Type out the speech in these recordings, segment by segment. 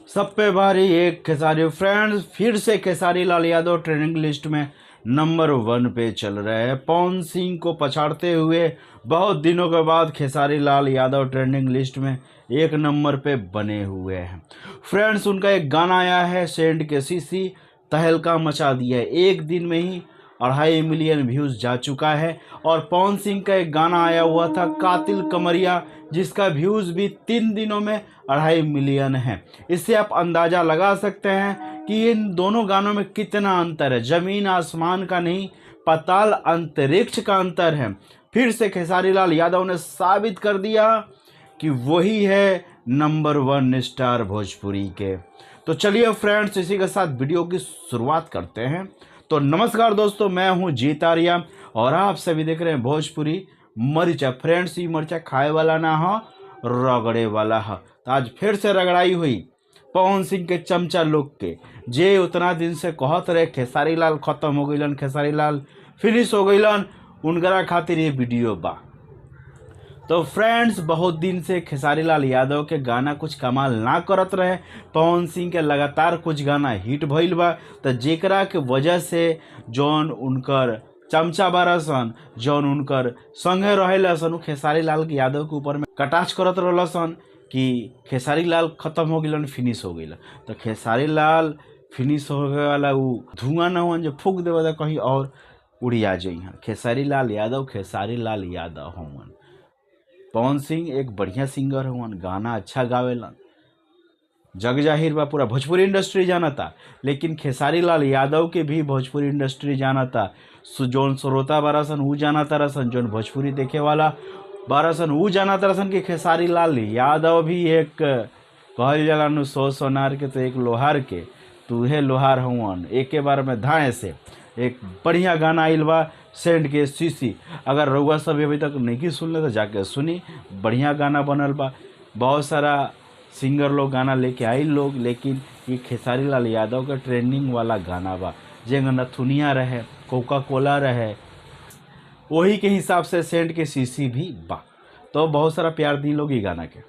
सब पे भारी एक खेसारी। फ्रेंड्स, फिर से खेसारी लाल यादव ट्रेंडिंग लिस्ट में नंबर 1 पे चल रहे हैं। पवन सिंह को पछाड़ते हुए बहुत दिनों के बाद खेसारी लाल यादव ट्रेंडिंग लिस्ट में 1 नंबर पे बने हुए हैं। फ्रेंड्स, उनका एक गाना आया है सेंट के सीसी, तहलका मचा दिया है। एक दिन में ही 2.5 मिलियन व्यूज़ जा चुका है। और पवन सिंह का एक गाना आया हुआ था कातिल कमरिया, जिसका व्यूज़ भी 3 दिनों में 2.5 मिलियन है। इससे आप अंदाज़ा लगा सकते हैं कि इन दोनों गानों में कितना अंतर है। ज़मीन आसमान का नहीं, पाताल अंतरिक्ष का अंतर है। फिर से खेसारी लाल यादव ने साबित कर दिया कि वही है नंबर 1 स्टार भोजपुरी के। तो चलिए फ्रेंड्स, इसी के साथ वीडियो की शुरुआत करते हैं। तो नमस्कार दोस्तों, मैं हूं जीत आर्या और आप सभी देख रहे हैं भोजपुरी मरीचा। फ्रेंड्स, ये मरीचा खाए वाला ना हो, रगड़े वाला हो। तो आज फिर से रगड़ाई हुई पवन सिंह के चमचा लोग के, जे उतना दिन से कहत रहे खेसारी लाल खत्म हो गईलन, खेसारी लाल फिनिश हो गईलन, उनकरा खातिर ये वीडियो बा। तो फ्रेंड्स, बहुत दिन से खेसारी लाल यादव के गाना कुछ कमाल ना करत रहे। पवन सिंह के लगातार कुछ गाना हिट भइल बा, तो जेकरा के वजह से जौन उनकर चमचा बारसन, जौन उनकर संगे रहेला सन, उ खेसारी लाल यादव के ऊपर में कटाक्ष करत रहल सन कि खेसारी लाल खत्म हो गइलन, फिनिश हो गइलन। तो खेसारी लाल फिनिश हो गए वाला उ धुआं ना हुआ जो फूक देवे तो कहीं और उड़िया जइहन। खेसारी लाल यादव खेसारी लाल यादव हवन। पवन सिंह एक बढ़िया सिंगर हवन, गाना अच्छा गावेलन, जग जाहिर बा, पूरा भोजपुरी इंडस्ट्री जानता। लेकिन खेसारी लाल यादव के भी भोजपुरी इंडस्ट्री जानता। जौन श्रोता बारसन उ जानता रसन, जौन भोजपुरी देखे वाला बारसन उ जानता रसन कि खेसारी लाल यादव भी एक कहल जाला नु 100 सोनार के तो एक लोहार के, तो उहे लोहार हवन। एके बार में धाए से एक बढ़िया गाना आइल बा सेंट के सीसी। अगर रउआ सब अभी तक नहीं सुनले तो जाके सुनी, बढ़िया गाना बनल बा। बहुत सारा सिंगर लोग गाना लेके आइल लोग, लेकिन ये खेसारी लाल यादव के ट्रेंडिंग वाला गाना बा, जेंगा नथुनिया रहे, कोका कोला रहे, वही के हिसाब से सेंट के सीसी भी बा। तो बहुत सारा प्यार दी लोग ये गाना के।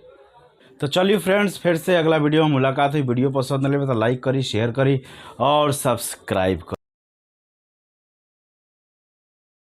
तो चलिए फ्रेंड्स, फिर से अगला वीडियो में मुलाकात हुई। वीडियो पसंद आए तो लाइक करी, शेयर करी और सब्सक्राइब करी।